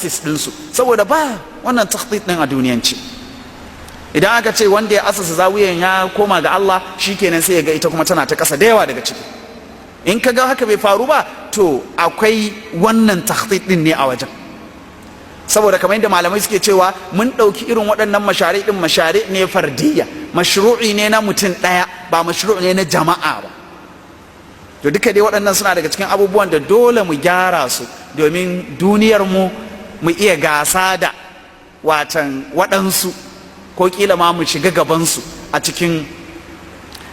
ta'sis ɗinsu, saboda ba wannan takhtit ɗin a duniyanci. Idan aka ce wanda ya asasa zawiyan ya koma ga Allah, shikenan, sai ya ga ita kuma tana ta ƙasa da yawa daga ciki. In ka ga haka bai faru ba, to akwai wannan takhtit ɗin ne a wajen. Saboda kamar yadda malamai suke cewa, mun ɗauki irin waɗannan mashari ɗin, mashari ne fardiyya, mashru'i ne na mutum ɗaya, ba mashru'i ne na jama'a ba. To, duka dai waɗannan suna daga cikin abubuwan da dole mu gyara su domin duniyar mu mu iya gasa da watan waɗansu, ko kila ma mu shiga gabansu a cikin.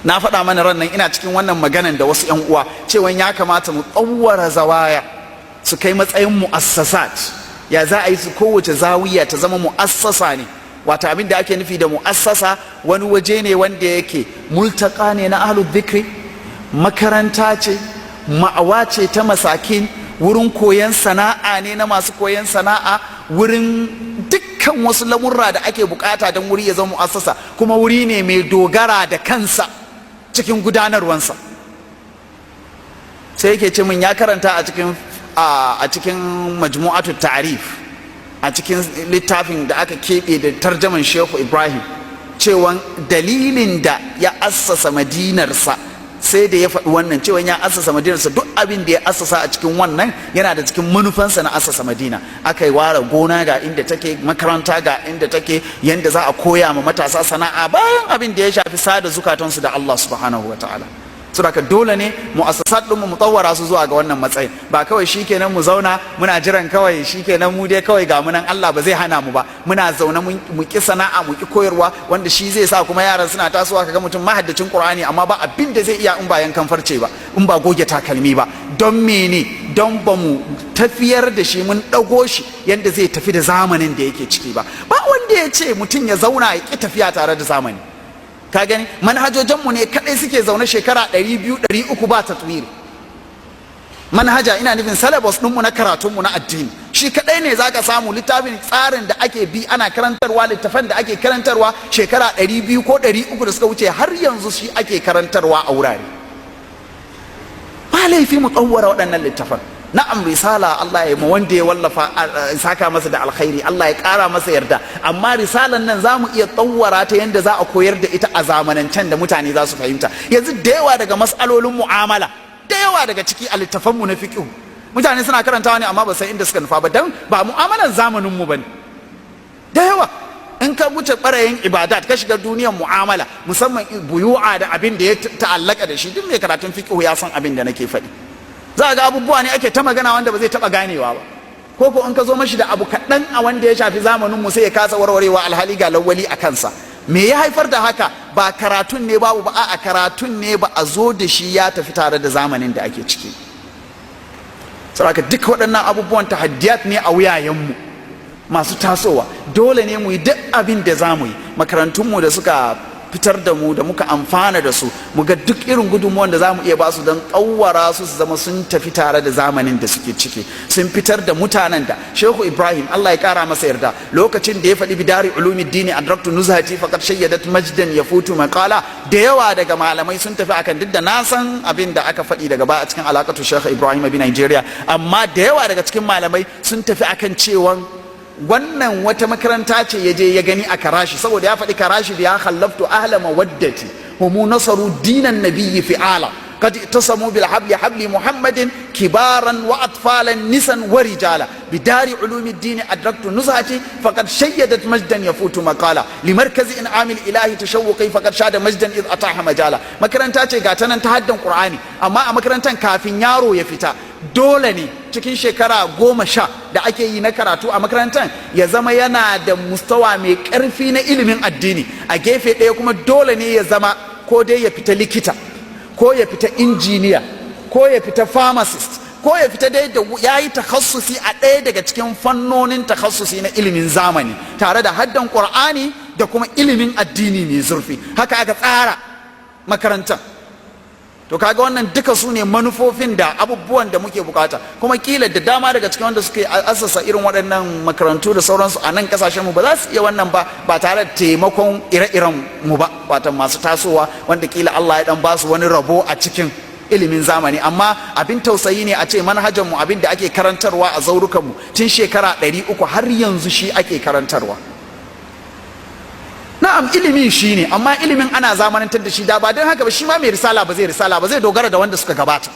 Na faɗa mana ran nan, ina cikin wannan maganan da wasu 'yan uwa, cewa ya kamata mu tsawwara zawaya su kai matsayin mu'assasat. Ya za a yi su kowace zawiya ta zama mu'assasa ne? Wata abin da ake nufi da mu'assasa, wani waje ne wanda yake multaka ne na ahlu dhikri, makaranta ce, ma'awa ce ta masakin, wurin koyon sana'a ne na masu koyon sana'a, wurin dukkan wasu lamurra da ake bukata don wuri ya zama mu'assasa, kuma wuri ne mai dogara da kansa cikin gudanarwansa. Sai yake ce min ya karanta a cikin Majmu'atu Ta'rif, a cikin littafin da aka keɓe da tarjaman Shehu Ibrahim, cewa dalilin da ya assasa madinarsa, sai da ya faɗi wannan, cewa ya assasa madinarsa, duk abin da ya assasa a cikin wannan yana da cikin manufansa na assasa Madina. Aka yi ware gona, ga inda take makaranta, ga inda take yanda za a koya ma matasa sana'a, bayan abin da ya shafi sada zukatansu da Allah subhanahu wa ta'ala. Saboda dole ne mu'assasat ɗinmu mu tsawara su zuwa ga wannan matsayin. Ba kawai shikenan mu zauna muna jiran kawai shikenan mu dai kawai ga mu nan, Allah ba zai hana mu ba, muna zaune mu ki sana'a, mu ki koyarwa, wanda shi zai sa kuma yaran suna tasowa, kaga mutum mahaddacin Qur'ani amma ba abin da zai iya in ba yankan farce ba, in ba goge takalmi ba. Don mene? Don ba mu tafiyar da shi, mun ɗago shi yanda zai tafi da zamanin da yake ciki ba. Ba wanda ya ce mutum ya zauna ya ki tafiya tare da zamani. Ka gani, manhajojanmu ne kadai suke zaune shekara 200, 300 ba tatwiri. Manhaja, ina nufin syllabus ɗinmu na karatunmu na addini, shi kadai ne zaka samu littafin tsarin da ake bi ana karantarwa, littafan da ake karantarwa shekara 200 ko 300 da suka wuce, har yanzu shi ake karantarwa a wurare. Ba laifi mu tsawara waɗannan littafan. Na'am, risala, Allah ya ma wanda ya wallafa saka masa da alkhairi, Allah ya ƙara masa yarda. Amma risalan nan za mu iya tsawara ta yadda za a koyar da ita a zamanancen da mutane za su fahimta. Yanzu da yawa daga mas'alolin mu'amala, da yawa daga ciki a littafanmu na fiqh, mutane suna karantawa ne amma ba san inda suka nufa ba, dan ba mu'amalan zamanin mu bane. Da yawa in ka wuce ɓarayin ibadat ka shiga duniyar mu'amala, musamman buyu'a da abin da ya ta'allaka da shi, duk mai karatun fiqh ya san abin da nake faɗi. Za a ga abubuwa ne ake ta magana wanda ba zai taɓa ganewa ba, ko in ka zo mashi da abu kaɗan a wanda ya shafi zamanin mu, sai ya kasa warwarewa, alhali ga lawwali a kansa. Me ya haifar da haka? Ba karatun ne babu ba, a'a, karatun ne ba a zo da shi ya tafi tare da zamanin da ake ciki. Saboda duk waɗannan abubuwan tahaddiyat ne a wuyayenmu masu tasowa. Dole ne mu yi duk abin da za mu yi. Makarantunmu da suka fitar da mu, da muka amfana da su, mu ga duk irin gudunmuwan da za mu iya ba su don ƙawwara su, su zama sun tafi tare da zamanin da suke ciki, sun fitar da mutanen da Shehu Ibrahim, Allah ya kara masa yarda, lokacin da ya faɗi "Bidari ulumiddini adraktu nuzhati faqad shayyadat majdan yafutu maqala". Da yawa daga malamai sun tafi akan, duk da na san abin da aka faɗi daga baya a cikin alaqatu Shehu Ibrahim bi Nigeria, amma da yawa daga cikin malamai sun tafi akan cewa wannan wata makaranta ce ya je ya gani a Karashi, saboda ya faɗi Karashi da ya khallaftu ahla mawaddati humu nasaru dinan nabiyyi fi'ala قد اعتصموا بالحبل حبل محمد كبارا واطفالا نسا ورجالا بدار علوم الدين ادركت نزهتي فقد شيدت مجدا يفوت مقالا لمركز انعام الاله تشوقي فقد شاد مجدا اذ اتاح مجالا. Makaranta ce ga ta nan ta haddan Qur'ani, amma a makarantan kafin yaro ya fita, dole ne cikin shekara 10 da ake yi na karatu a makarantar ya zama yana da mustawa mai karfi na ilimin addini. A gefe ɗaya kuma dole ne ya zama ko dai ya fita likita, ko ya fita injiniya, ko ya fita pharmacist, ko ya fita dai da ya yi takhassusi a ɗaya daga cikin fannonin takhassusi na ilimin zamani, tare da haddan Ƙur'ani da kuma ilimin addini mai zurfi. Haka aka tsara makarantar. To, kaga wannan duka su ne manufofin da abubuwan da muke bukata. Kuma kila da dama daga cikin wanda suke asasa irin waɗannan makarantu da sauransu a nan kasashen mu ba za su iya wannan ba, ba tare da taimakon ire-iren mu ba, watan masu tasowa wanda kila Allah ya dan ba su wani rabo a cikin ilimin zamani. Amma abin tausayi ne a ce manhajanmu, abin da ake karantarwa a zaurukanmu tun shekara 300, har yanzu shi ake karantarwa. Na'am, ilimin shi ne, amma ilimin ana zamanantar da shi. Da ba don haka ba, shi ma mai risala ba zai risala ba, zai dogara da wanda suka gabata.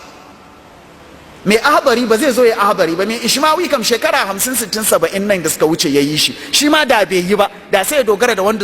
Mai ahdari ba zai zo ya ahdari ba. Mai Ishmawi kam shekara 50, 60, 70 nan da suka wuce ya yi shi. Shi ma da bai yi ba, da sai ya dogara da wanda